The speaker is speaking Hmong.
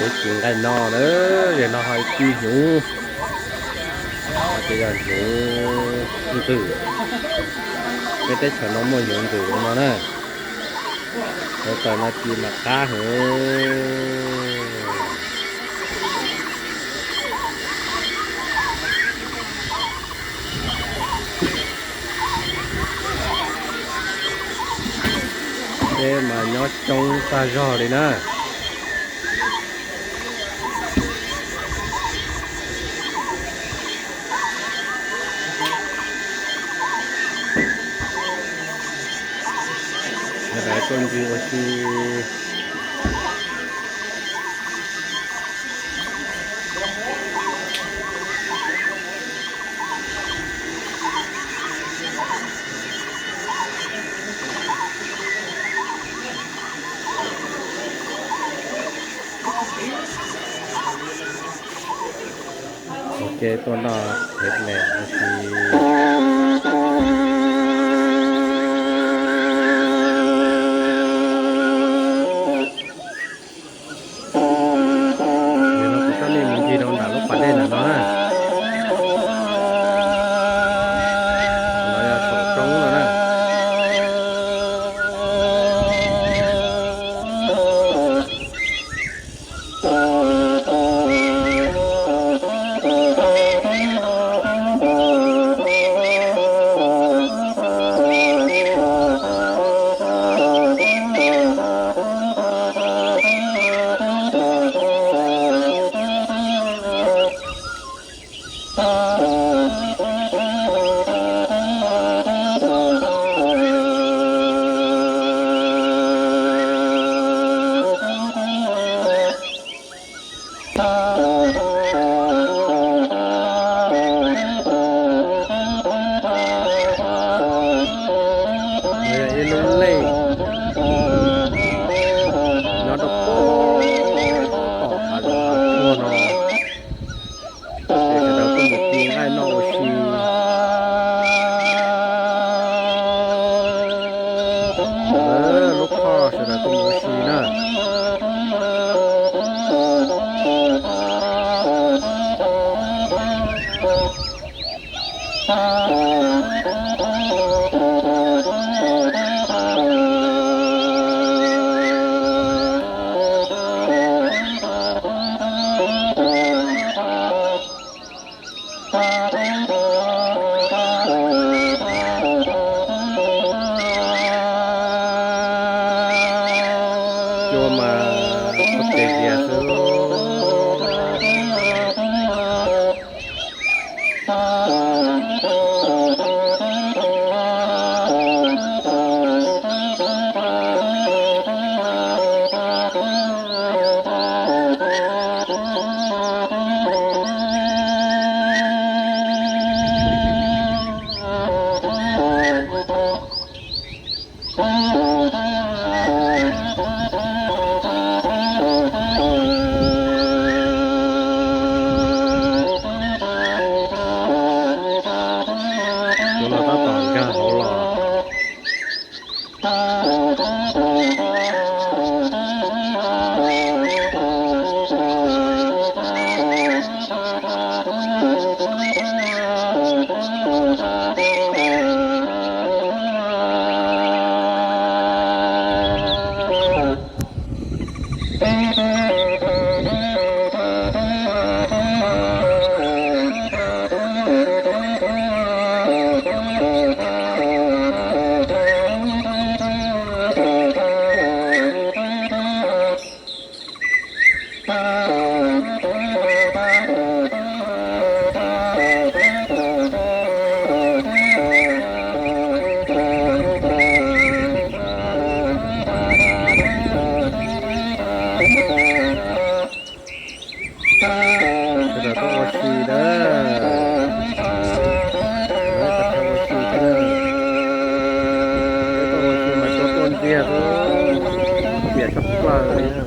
Peb ci nqaij no na, zem no ho ci hnyuv, ces yog hnyuv ntxwm. Peb teb chaws no muaj hnyuv ntxwm no na. Lawv tawm no ci mas qab heev. Peb mas nyob coob tag zog li na. Sawv daws tuaj ncig ua si. Ok, tuaj noj phev me ua si. Nim no kuv coj nej mus ncig rau nram lub pas dej ntawm no na. No yog saum roob no na. Yog ib lub lej nyob rau pem tom hav zoov hav tsuag no, ces sawv daws tuaj mus ci nqaij noj ua si. Lub phoj sawv daws tuaj mus ua si na. Cua mas ua tes dias xwb. Tus no tab tom nkag hauv los. Sawv daws tuaj ua si na. Sawv daws tuaj ua si thiab na. Peb tuaj ua si mas tuaj tuaj ntxiag xwb, tias tshaj plaws li na.